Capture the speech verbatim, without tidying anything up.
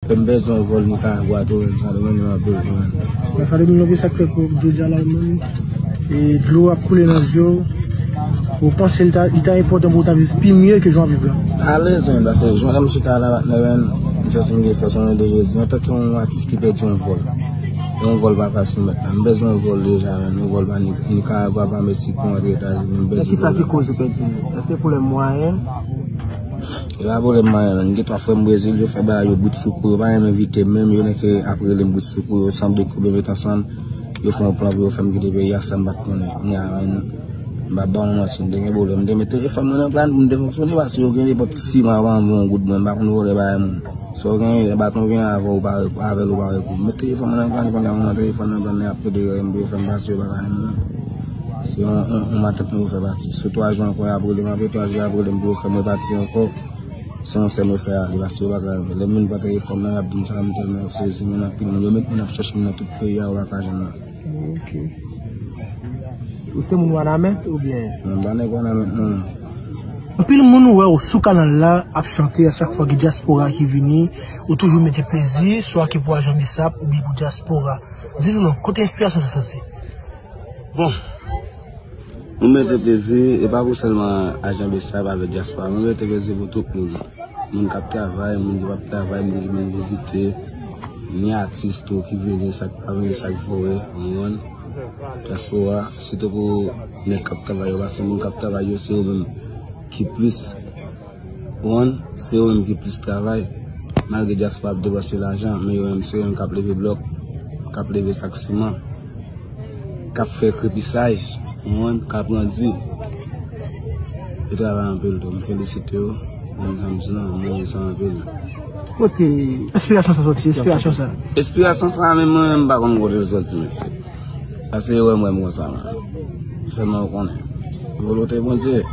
M bezwen yon vòl Nikaragwa tou, men Sendomeng m ap bezwen. Nan Sendomeng, nan sa k fè pou jodi a la menm, e dlo ap koule nan zye w. Ou panse li ta, li ta enpòtan pou w ta viv pi mye ke jan w ap viv la? Alèz, men, paske jan m chita la, patnè, men, m santi m gen fòs, o non de Jezi. Antanke yon atis ki pèdi yon vòl, yon vòl pa fasil, mèt la. M bezwen yon vòl deja, men, yon vòl pa Ni-, Nikaragwa, pa Meksik, pou antre Etazini. M bezwen. Men kisa ki koz ou pèdi l? Èske se pwoblèm mwayen? E pa pwoblèm mwayen, non. Gen twa frè m Brezil, yo fè bagay yo bout sou kou, yo pa renmen envite m menm, yo nèk ap rele m bout sou kou, yo sanble koube met ansanm, yo fè yon plan pou yo fè m kite peyi a san m pa t konnen. Kounye a, m pa ba w manti, m te gen pwoblèm. M te met telefòn mwen nan plan pou m te fonksyone, paske yo gen nenpòt siman yo pa anvi yon goud mwen, m pa konn vòlè bagay moun. Sa w genyen, baton w genyen avè w, pa avè l ou pa avèk ou. M met telefòn mwen nan plan, kounye a, mwen telefòn nan plan nan, y ap plede rele m pou yo fè m pase, yo pa ka renmen mwen. Se yon, yon, yon matant mwen yo fè pati. Sou twa jou ankò, y ap rele m, apre twa jou, y ap rele m pou yo fè m repati ankò. Se yon sè m yo fè ale, paske yo pa ka renmen. Lè m vin pran telefòn nan, y ap di m sa, m tèlman sezi, men anpil moun, yo met moun ap chèche m nan tout peyi a, yo pa ka jwenn mwen. Ok. Ou se moun Wanament oubyen? Non, m pa nèg Wanament, non. Anpil moun wè w sou kanal la ap chante, a chak fwa gen dyaspora ki vini, ou toujou mete plezi, swa ke pou Ajan Besap oubyen pou dyaspora. Di nou non, kote enspirasyon sa soti? Bon, nou mete plezi, e pa pou sèlman Ajan Besap avèk dyaspora, nou mete plezi pou tout moun. Moun k ap travay, moun ki p ap travay, moun ki vin vizite, ni atis tou ki vini, sa k pa vini, sa k voye, w konprann? Dyaspora, sitou pou nèg k ap travay yo, paske moun k ap travay yo, se yo menm ki plis, w konprann? Se yo menm ki plis travay. Malgre dyaspora ap depanse lajan, men yo menm se yo menm k ap leve blòk, k ap leve sak siman, k ap fè krepisaj, w konprann, k ap rann di. Yo travay anpil tou, m felisite yo. Menm jan m di non, m renmen sa anpil. Kote enspirasyon sa soti, enspirasyon sa? Enspirasyon sa menm mwen menm m pa konn kote l soti, mesye. Paske yo wè m wè m konsa, man. Sèlman yo konnen. Volonte Bondye.